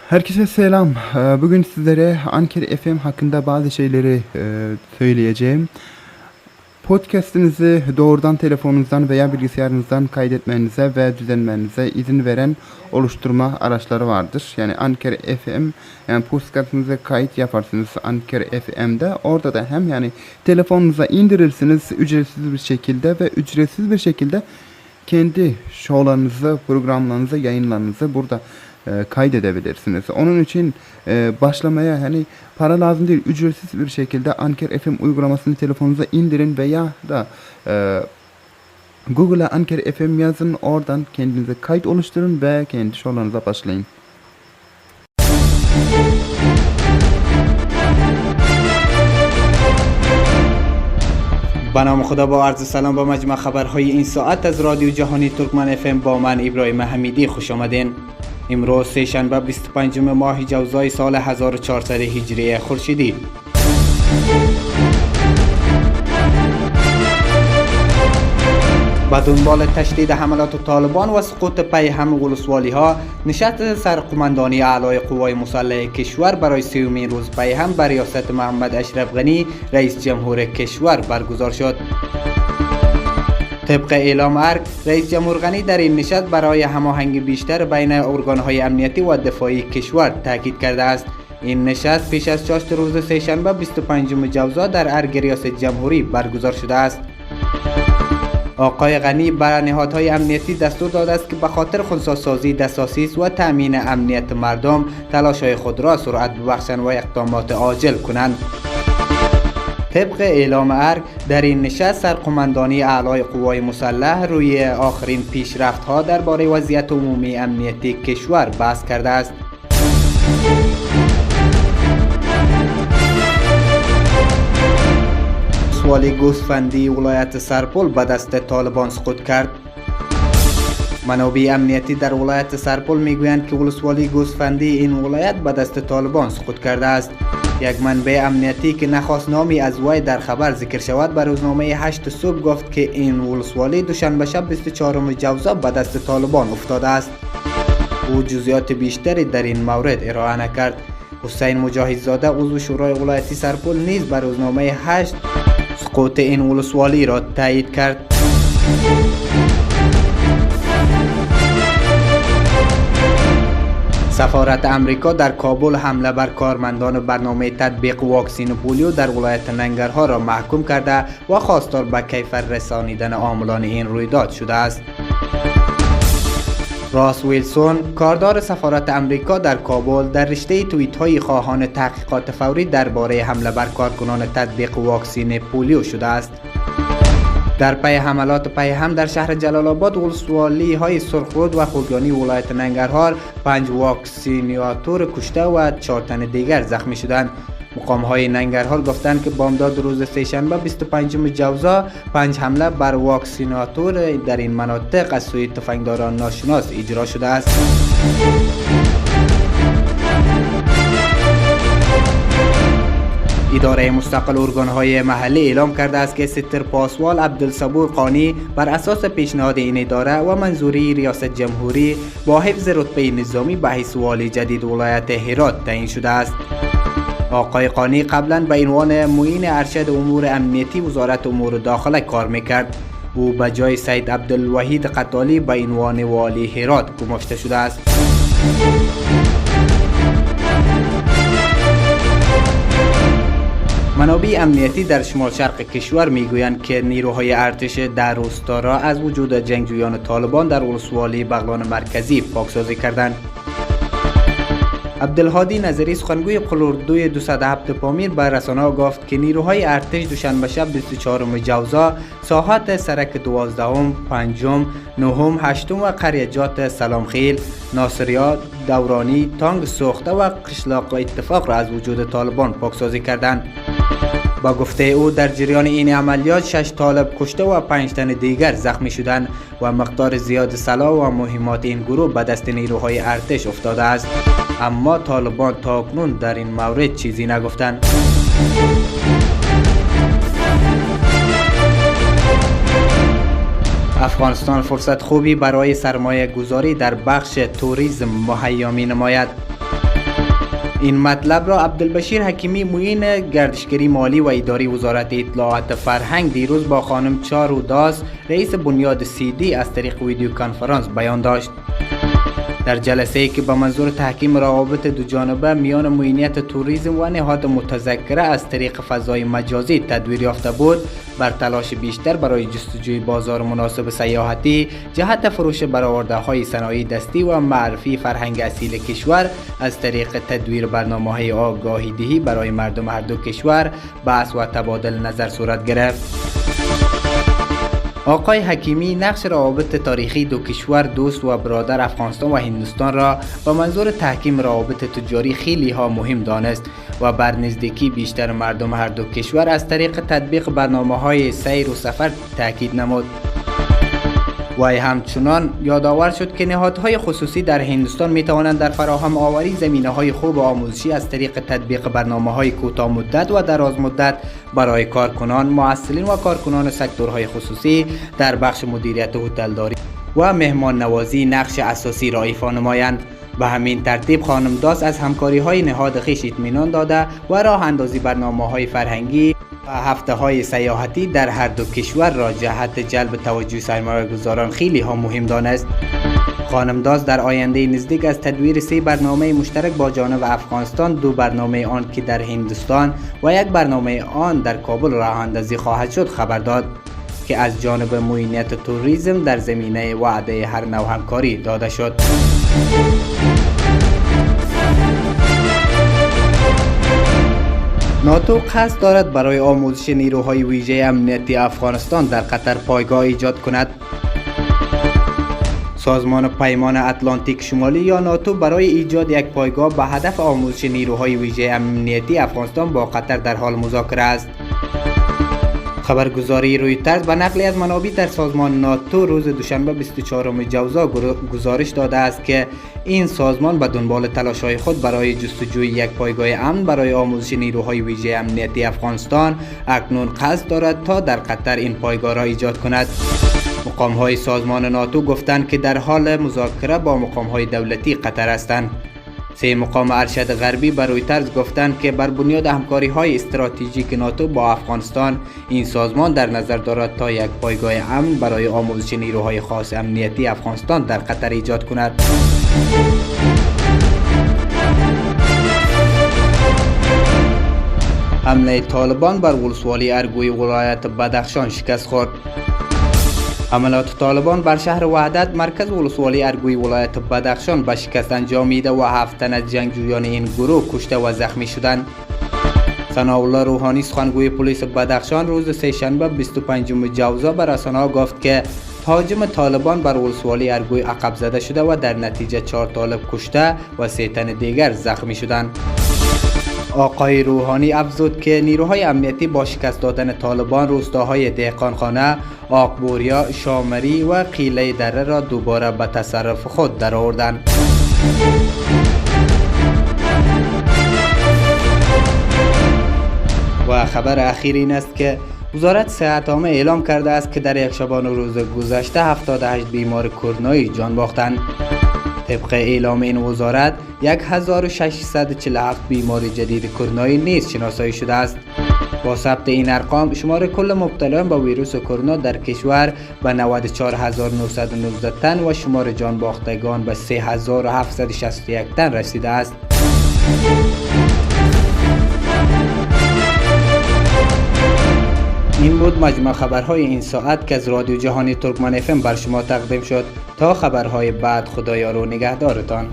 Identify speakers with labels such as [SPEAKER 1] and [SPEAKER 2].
[SPEAKER 1] Herkese selam. Bugün sizlere Anker FM hakkında bazı şeyleri e, söyleyeceğim. Podcast'inizi doğrudan telefonunuzdan veya bilgisayarınızdan kaydetmenize ve düzenmenize izin veren oluşturma araçları vardır. Yani Anker FM yani podcast'inize kayıt yaparsınız Anker FM'de. Orada da hem yani telefonunuza indirirsiniz ücretsiz bir şekilde ve ücretsiz bir şekilde kendi şovlarınızı, programlarınızı, yayınlarınızı burada e, kaydedebilirsiniz. Onun için e, başlamaya hani para lazım değil. Ücretsiz bir şekilde Anker FM uygulamasını telefonunuza indirin veya da e, Google'a Anker FM yazın. Oradan kendinize kayıt oluşturun ve kendi şovlarınıza başlayın.
[SPEAKER 2] به نام خدا با عرض سلام با مجمع خبرهای این ساعت از رادیو جهانی ترکمن اف با من ابراهیم حمیدی خوش آمدین. امروز سه شنبه 25 ماه جوزای سال 1400 هجری خورشیدی. به دنبال تشدید حملات طالبان و سقوط پی هم ولسوالی ها نشست سرقمندانی اعلای قوای مسلح کشور برای سومین روز پی هم بر ریاست محمد اشرف غنی رئیس جمهور کشور برگزار شد. طبق اعلام ارگ رئیس جمهور غنی در این نشست برای هماهنگی بیشتر بین ارگانهای امنیتی و دفاعی کشور تاکید کرده است. این نشست پیش از چاشت روز سه‌شنبه 25 جوزا در ارگ ریاست جمهوری برگزار شده است. آقای غنی بر نهادهای امنیتی دستور داده است که به خاطر خنثی‌سازی دساسیس و تأمین امنیت مردم تلاش‌های خود را سرعت ببخشند و اقدامات عاجل کنند. طبق اعلام ارگ در این نشست سرقمندانی اعلای قوای مسلح روی آخرین پیشرفت‌ها درباره وضعیت عمومی امنیتی کشور بحث کرده است. ولسوالی گوسفندی ولایت سرپل به دست طالبان سقوط کرد. منابع امنیتی در ولایت سرپل میگویند که ولسوالی گوسفندی این ولایت به دست طالبان سقوط کرده است. یک منبع امنیتی که نخواست نامی از وی در خبر ذکر شود به روزنامه 8 صبح گفت که این ولسوالی دوشنبه شب 24 جوزا به دست طالبان افتاده است. او جزئیات بیشتری در این مورد ارائه نکرد. حسین مجاهدزاده عضو شورای ولایتی سرپل نیز به روزنامه 8 سقوط این ولسوالی را تایید کرد. سفارت امریکا در کابل حمله بر کارمندان برنامه تطبیق واکسین پولیو در ولایت ننگرهار را محکوم کرده و خواستار به کیفر رسانیدن عاملان این رویداد شده است. راس ویلسون کاردار سفارت امریکا در کابل در رشته توییت های خواهان تحقیقات فوری درباره حمله بر کارکنان تطبیق واکسین پولیو شده است. در پی حملات پی هم در شهر جلال آباد ولسوالی های سرخرود و خوگیانی ولایت ننگرهار 5 واکسیناتور کشته و 4 تن دیگر زخمی شدند. مقام های ننگرهار گفتند که بامداد روز سه‌شنبه 25 جوزا 5 حمله بر واکسیناتور در این مناطق از سوی تفنگداران ناشناس اجرا شده است. اداره مستقل ارگان‌های محلی اعلام کرده است که ستر پاسوال عبدالصبور قانی بر اساس پیشنهاد این اداره و منظوری ریاست جمهوری با حفظ رتبه نظامی به حیث والی جدید ولایت هرات تعیین شده است. آقای قانی قبلا به عنوان معین ارشد امور امنیتی وزارت امور داخله کار میکرد. او به جای سید عبدالوحید قتالی به عنوان والی هرات گماشته شده است. منابع امنیتی در شمال شرق کشور میگویند که نیروهای ارتش در روستا را از وجود جنگجویان طالبان در ولسوالی بغلان مرکزی پاکسازی کردند. عبدالهادی نظری سخنگوی قلوردوی 207 پامیر به رسانه‌ها گفت که نیروهای ارتش دوشنبه شب 24 جوزا ساحات سرک 12، 5، 9، 8 و قریه‌جات سلامخیل، ناصریا، دورانی، تانگ سوخته و قشلاق اتفاق را از وجود طالبان پاکسازی کردند. با گفته او در جریان این عملیات 6 طالب کشته و 5 تن دیگر زخمی شدند و مقدار زیاد سلاح و مهمات این گروه به دست نیروهای ارتش افتاده است. اما طالبان تاکنون در این مورد چیزی نگفتند. افغانستان فرصت خوبی برای سرمایه گذاری در بخش توریسم مهیا می نماید. این مطلب را عبدالبشیر حکیمی معین گردشگری مالی و اداری وزارت اطلاعات فرهنگ دیروز با خانم چارو داس رئیس بنیاد سیدی از طریق ویدیو کنفرانس بیان داشت. در جلسه ای که به منظور تحکیم روابط دو جانبه میان معینیت توریسم و نهاد متذکره از طریق فضای مجازی تدویر یافته بود بر تلاش بیشتر برای جستجوی بازار مناسب سیاحتی جهت فروش برآورده های صنایع دستی و معرفی فرهنگ اصیل کشور از طریق تدویر برنامه های آگاهی دهی برای مردم هر دو کشور بحث و تبادل نظر صورت گرفت. آقای حکیمی نقش روابط تاریخی دو کشور دوست و برادر افغانستان و هندوستان را به منظور تحکیم روابط تجاری خیلی ها مهم دانست و بر نزدیکی بیشتر مردم هر دو کشور از طریق تطبیق برنامه های سیر و سفر تاکید نمود. وی همچنان یادآور شد که نهادهای خصوصی در هندوستان می توانند در فراهم آوری زمینه های خوب آموزشی از طریق تطبیق برنامه های کوتاه مدت و دراز مدت برای کارکنان، محصلین و کارکنان سکتورهای خصوصی در بخش مدیریت هتلداری و مهمان نوازی نقش اساسی را ایفا نمایند. به همین ترتیب خانم داس از همکاری های نهاد خویش اطمینان داده و راه اندازی برنامه های فرهنگی و هفته های سیاحتی در هر دو کشور را جهت جلب توجه سرمایه گذاران خیلی ها مهم دانست. خانم داس در آینده نزدیک از تدویر سه برنامه مشترک با جانب افغانستان دو برنامه آن که در هندوستان و یک برنامه آن در کابل راه اندازی خواهد شد خبر داد که از جانب معینیت توریسم در زمینه وعده هر نوع همکاری داده شد. ناتو قصد دارد برای آموزش نیروهای ویژه امنیتی افغانستان در قطر پایگاه ایجاد کند. سازمان پیمان اتلانتیک شمالی یا ناتو برای ایجاد یک پایگاه به هدف آموزش نیروهای ویژه امنیتی افغانستان با قطر در حال مذاکره است. خبرگزاری رویترز به نقلی از منابع در سازمان ناتو روز دوشنبه 24 جوزا گزارش داده است که این سازمان به دنبال تلاش‌های خود برای جستجوی یک پایگاه امن برای آموزش نیروهای ویژه امنیتی افغانستان اکنون قصد دارد تا در قطر این پایگاه را ایجاد کند. مقام‌های سازمان ناتو گفتند که در حال مذاکره با مقام‌های دولتی قطر هستند. سه مقام ارشد غربی به رویترز گفتند که بر بنیاد همکاری‌های استراتژیک ناتو با افغانستان این سازمان در نظر دارد تا یک پایگاه امن برای آموزش نیروهای خاص امنیتی افغانستان در قطر ایجاد کند. حمله طالبان بر ولسوالی ارگوی ولایت بدخشان شکست خورد. حملات طالبان بر شهر وحدت مرکز ولسوالی ارگوی ولایت بدخشان به شکست انجامیده و 7 تن از جنگجویان این گروه کشته و زخمی شدند. ثناءالله روحانی سخنگوی پلیس بدخشان روز سه‌شنبه 25 جوزا به رسانه‌ها گفت که تهاجم طالبان بر ولسوالی ارگوی عقب زده شده و در نتیجه 4 طالب کشته و 3 تن دیگر زخمی شدند. آقای روحانی افزود که نیروهای امنیتی با شکست دادن طالبان روستاهای دهقانخانه، آقبوریا، شامری و قیله دره را دوباره به تصرف خود درآوردند. و خبر اخیر این است که وزارت صحت عامه اعلام کرده است که در یک شبانه روز گذشته 78 بیمار کرونایی جان باختند. طبق اعلام این وزارت 1647 بیمار جدید کرونایی نیز شناسایی شده است. با ثبت این ارقام شمار کل مبتلایان به ویروس کرونا در کشور به 94919 تن و شمار جان باختگان به 3761 تن رسیده است. این بود مجموع خبرهای این ساعت که از رادیو جهانی ترکمن اف ام بر شما تقدیم شد. تا خبرهای بعد خدایا رو نگهدارتان.